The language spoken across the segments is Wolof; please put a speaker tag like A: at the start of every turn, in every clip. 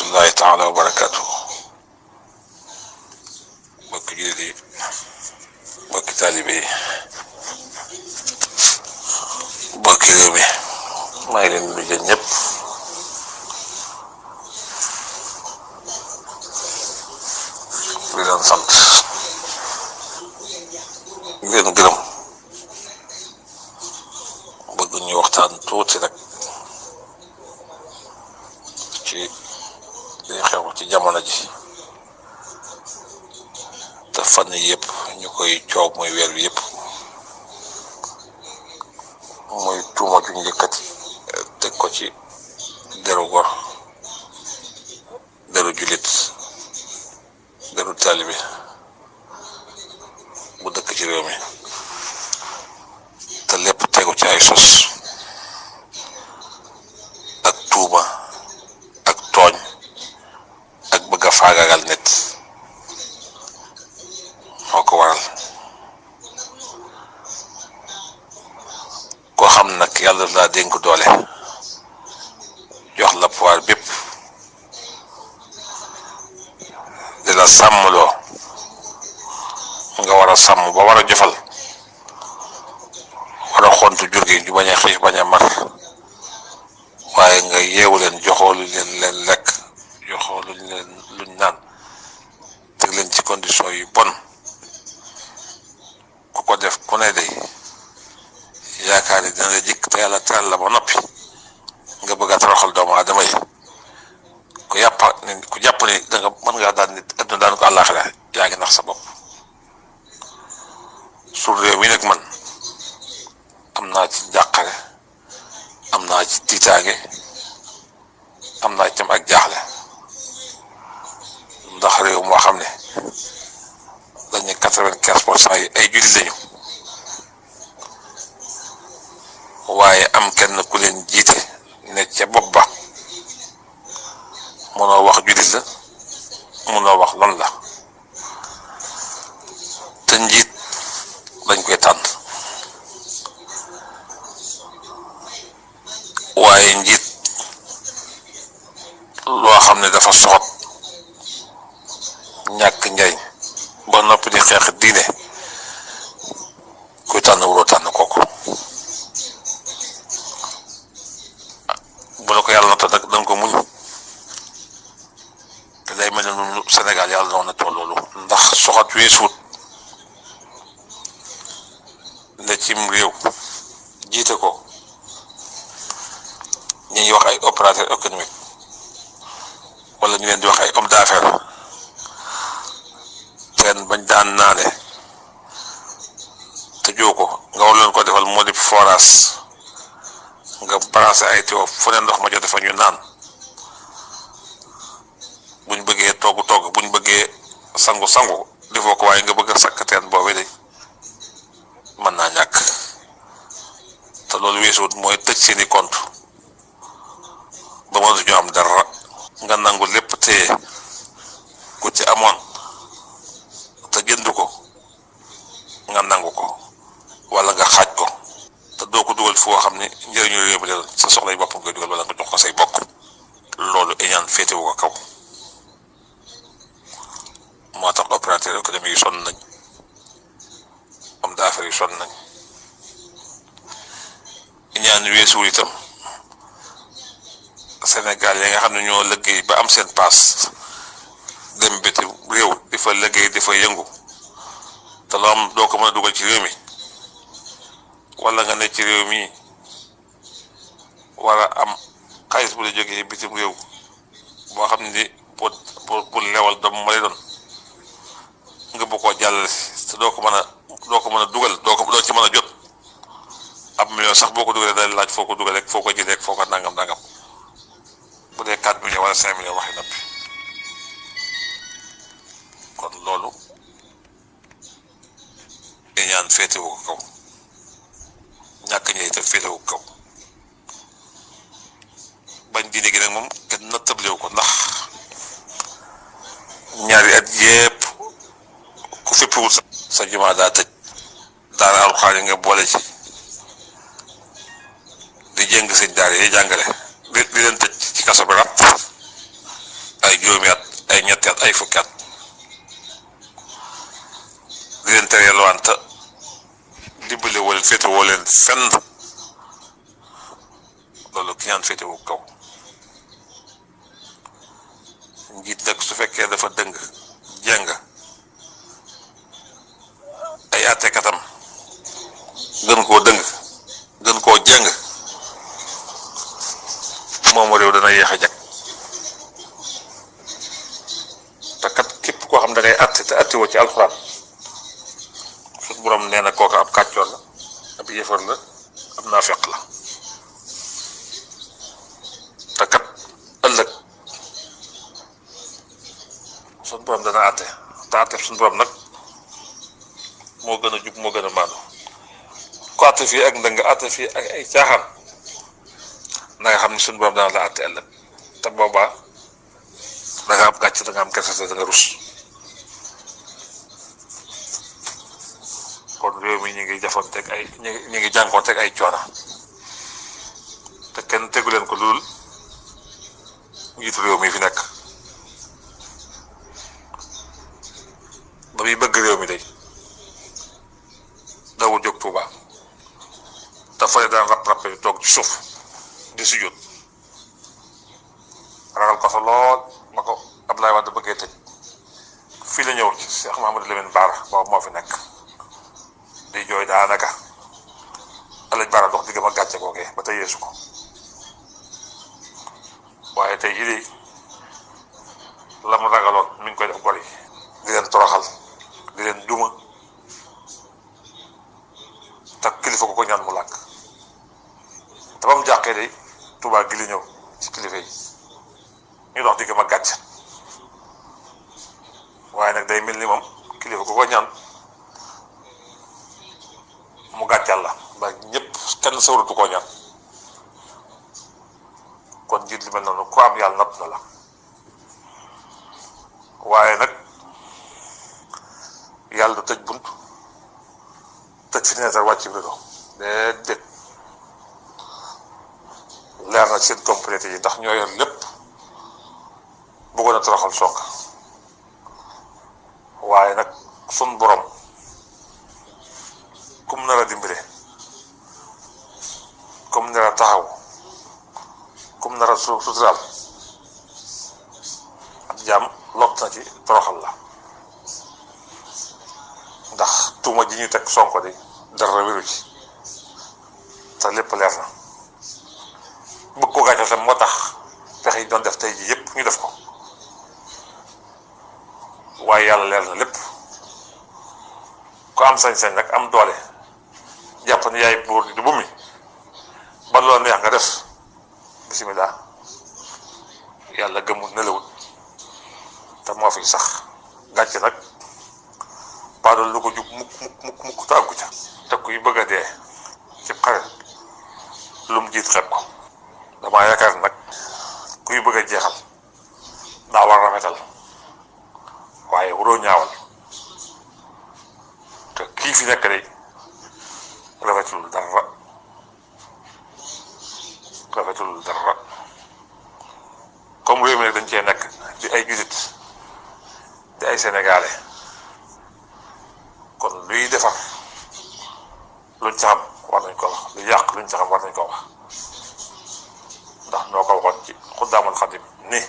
A: rahmatullahi taala wa barakatuh. Mbokki jullit yi, mbokki taalibe yi, mbokki réew mi, maa ngi leen di nuyu ñëpp di leen sant di leen gërëm. bëgg ñu waxtaan tuuti rek ci li xew ci jamono ji te fan yëpp ñu koy coow muy weer bi yëpp muy tuuma ju njëkkati teg ko ci deru gor, deru julit, deru taalibe bu dëkk ci réew mi te lépp tegu ci ay sos ak tuuma ak tooñ ak bëgg a faagaagal nit moo ko waral. koo xam nag yàlla laa dénk doole jox la pouvoir bépp di la sàmmloo nga war a sàmm ba war a jëfal, war a xontu jur gi ñu bañ a xiif bañ a mar, waaye nga yeewu leen joxoo luñ leen lekk, joxoo luñ naan, teg leen ci condition yu bon. ku ko def ku ne day yaakaar ni dina la jikk te yàlla teral la ba noppi nga bëgg a toroxal doomu aadama yi. ku jàpp ni da nga mën ngaa daan nit adduna daan ko àllaaxira yaa ngi nax sa bopp. su réew mi nag man am naa ci njàqare, am naa ci tiitaange, am naa ci tam ak jaaxle, ndax réew moo xam ne dañu 95% yi ay jullit lañu, waaye am kenn ku leen jiite ne ca bopp ba mënoo wax jullit la, mënoo wax lan la, te njiit dañ koy tànn. waaye njiit loo xam ne dafa soxot ñàkk njariñ ba noppi di xeex diine, kuy tànn wuroo tànn kooku. bu la ko yàlla nattoo nag danga ko muñ, te day mel ne ñun Sénégal yàlla noonu na tool loolu, ndax soxot weesuut ne cim réew jiite ko ñi ñuy wax ay opérateur économique wala ñu leen di wax ay homme d'affaires, teen bañ daan naane te joo ko nga war leen ko defal moo di forage, nga branché ay tuyau fu ne ndox ma jote fa ñu naan, buñ bëggee togg buñ bëggee sangu defoo ko, waaye nga bëgg a sakk teen boobu de mën naa ñàkk. te loolu weesuwut mooy tëj seeni compte ba mënatu ñu am dara, nga nangu lépp téye ku ci amoon te jënd ko nga nangu ko wala nga xaaj ko, te doo ko dugal foo xam ne njëriñu réew mi la doon, sa soxlay bopp nga dugal wala nga jox ko say bokk. loolu iñaan féetewu ko kaw. moo tax opérateur économique yi sonn nañ, homme d'affaires yi sonn nañ. iñaan weesuwul itam Sénégal yi nga xam ne ñoo liggéey ba am seen paas dem biti réew di fa liggéey di fa yëngu, te loo am doo ko mën a dugal ci réew mi, wala nga ne ci réew mi war a am xaalis bu la jógee bitim réew boo xam ne pour lewal doom ma lay doon, nga bu ko jàllale te doo ko mën a dugal, doo ci mën a jot. ab million sax boo ko dugalee day laaj foo ko dugalee foo ko jëlee foo ko nangam bu dee 4 millions wala 5 millions waxi noppi. kon loolu ñaan féetewu ko kaw, ñàkk ñëw te féetewu ko kaw. bañ diine gi nag moom kenn na tëblewu ko, ndax ñaari at yépp ku fippiwul sa jumaa daa tëj, daara alxuraan yi nga boole ci di jëng sëñ daara yi jàngale di leen tëj ci kaso bi ràpp ay juróomi at ay ñetti at ay fukki at di leen tere yalwaan dimbale woo leen féete woo leen fenn loolu ki ñaan féete wu kaw. njiit nag su fekkee dafa dëng jeng ay àttekatam gën koo dëng gën koo jeng moom réew dana yéex a jag te kat képp koo xam da ngay àtte te àtte woo ci alxuraan suñu borom nee na kooka ab kàccoor la ab yëfar la ab naafeq la te kat ëllëg suñu borom dana àtte te àtte suñu borom nag moo gën a jub moo gën a maandu ku àtte fii ak ndëng àtte fii ak ay caaxaan na nga xam ne suñu borom dana la àtte ëllëg te boobaa da nga am gàcc da nga am kersa da nga rus. kon réew mi ñu ngi jafoonteeg ay ñu ngi jànkoonteeg ay coono te kenn tegu leen ko lool njiitu réew mi fi nekk ba muy bëgg réew mi day dawul jóg Tuuba te fële daan rap di toog ci suuf di sujjóot ragal ko fa lool ma ko Abdoulaye Wade bëggee tëj fii la ñëw ci Cheikh Mouhamadou Lamine Bara boobu moo fi nekk di jooy daanaka Alaaji Bara dox diggam ak gàcce googee ba tey yeesu ko waaye tey jii de la mu ragaloon mi ngi koy def gor yi di leen toroxal di leen duma te kilifa ko ñaan mu làkk te ba mu jàqee de Tuubaa gi li ñëw ci kilifa yi ñu dox diggam ak gàcce waaye nag day mel ni moom kilifa ko ñaan mu gàccal la ba ñëpp kenn sawratu koo ñaan kon jiit li mel noonu ku am yàlla natt na la waaye nag yàlla du tëj bunt tëj fenêtre wàcc rido déedéet leer na seen complété yi ndax ñoo yor lépp bëggoon a toroxal Sonko waaye nag sun borom kum nar a dimbale kum nar a taxaw kum nar a suturaal ab jaam lott na ci toroxal la ndax tuuma ji ñu teg Sonko di dara wéru ci te lépp leer na bëgg ko gàccal tam moo tax pexe yi doon def tey ji yépp ñu def ko waaye yàlla leer na lépp ku am sañ-sañ nag am doole jàpp ne yaay buur di bu mi ba loo neex nga def bisimilah yàlla gëmul nelawul te moo fi sax gàcce nag paadool lu ko jub mukk te àggu ca te kuy bëgg a dee ci xare lu mu jiit xeeb ko damaa yaakaar nag kuy bëgg a jeexal daa war rafetal waaye waroo ñaawal te kii fi nekk day rafetul dara comme réew mi nag dañ cee nekk di ay jullit di ay sénégalais kon luy defar luñ ca xam war nañ ko wax lu yàq luñ ca xam war nañ ko wax ndax noo ko waxoon ci Xuddaamul Xadim ni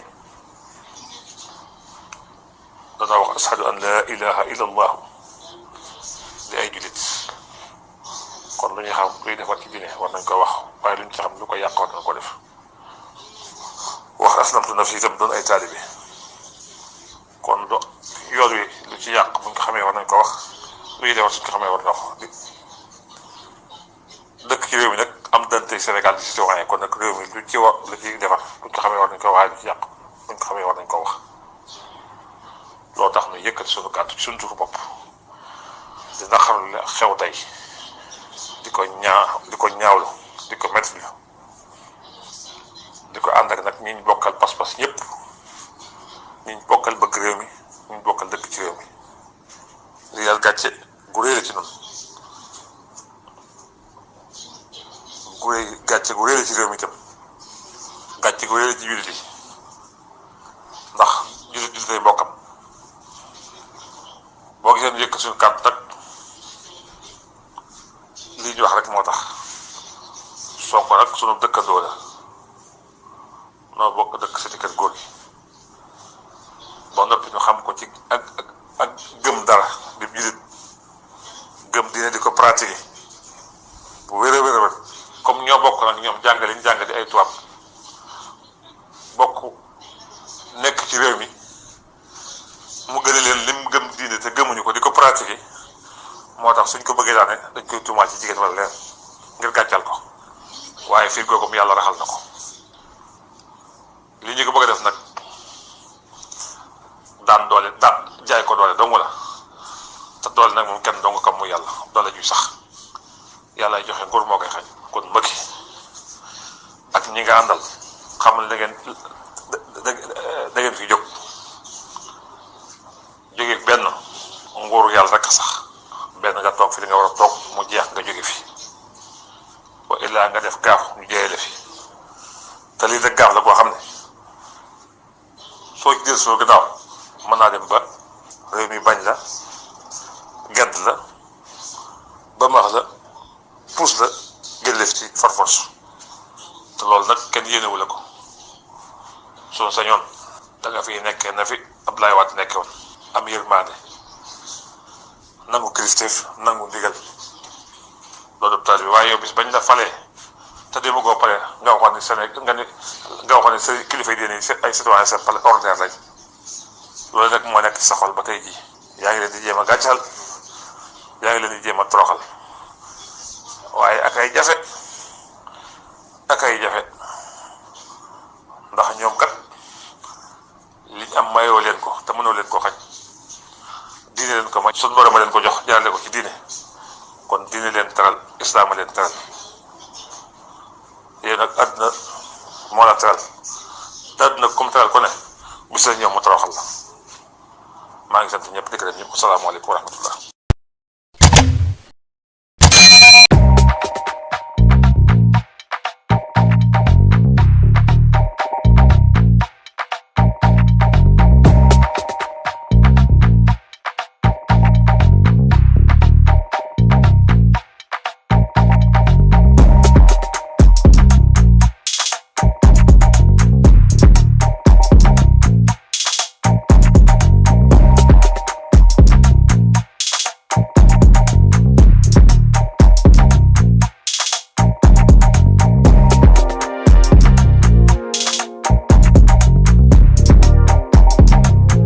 A: dana wax ashadu an la ilaha illa allah di ay jullit kon lu ñu xam luy defar ci diine war nañ ko wax waaye luñ ci xam lu ko yàq war nañ ko def wax aslamtu nafsi itam doon ay taalibe kon yoon wi lu ci yàq buñ ko xamee war nañ ko wax luy defar suñ ko xamee war na ko dëkk ci réew mi nag am dante Sénégal di citoyen kon nag réew mi lu ci wax lu ci defar buñ ko xamee war nañ ko waaye lu ci yàq buñ ko xamee war nañ ko wax loolu tax ñu yëkkati suñu kàddu ci suñu turu bopp di naqarlu xew tey di ko ñaawlu di ko mettlu di ko ànd ak nag ñi ñu bokkal pas-pas ñëpp ñi ñu bokkal bëgg réew mi ñi ñu bokkal dëkk ci réew mi li yàlla gàcce gu réy la ci noonu gàcce gu réy la ci réew mi itam gàcce gu réy la ci jullit yi ndax leen yëkk suñu kàddu nag lii ñu wax rek moo tax. Sonko nag sunu dëkkandoo la noo bokk dëkk si kër góor gi ba noppi ñu xam ko ci ak gëm dara di julit gëm dina di ko pratiquer bu wér a wér comme ñoo bokk nag ñoom jàngale ñu jàng di ay tubaab bokk nekk ci réew mi mu gën a leen lim gëm diine te gëmuñu ko di ko pratiquer moo tax suñ ko bëggee daane dañ koy tuumaal ci jigéen wala leen ngir gàccal ko waaye fii googum yàlla raxal na ko li ñu ko bëgg a def nag daan doole daan jaay ko doole dong la te doole nag moom kenn dong kam mu yàlla doole juy sax yàlla ay joxe nguur moo koy xañ kon Macky ak ñi nga àndal xamal da ngeen fi jóge benn nguuru yàlla rek sax benn nga toog fi li nga war a toog mu jeex nga jóge fi wa illaa nga def gaaf ñu jëlee la fi te lii nag gaaf la boo xam ne soo ci jël soo gannaaw mën naa dem ba réew mi bañ la gedd la ba max la puus la gëllëf ci farforce te loolu nag kenn yéenewu la ko soo sañoon da nga fi nekkee na fi Abdoulaye Wade nekkee woon am yërmande nangu kilifteef nangu ndigal loolu taal bi waaye yow bis bañ la falee te déma koo pare nga waxoon ne Sénégal nga waxoon ne sa kilifa yi diine ay citoyen sa pale ordinaire lañ loolu nag moo nekk sa xol ba tey jii yaa ngi leen di jéem a gàccal yaa ngi leen di jéem a toroxal waaye ak ay jafe ndax ñoom kat liñ am mayoo leen ko te mënoo leen ko xañ diine leen ko may suñ borom a leen ko jox jaarale ko ci diine kon diine leen teral islaam a leen teral yéen nag àdduna moo la teral te àdduna comme teral ko ne bis la ñëw mu toroxal la maa ngi sant ñëpp di gërëm ñëpp asalaamaaleykum wa rahmatullah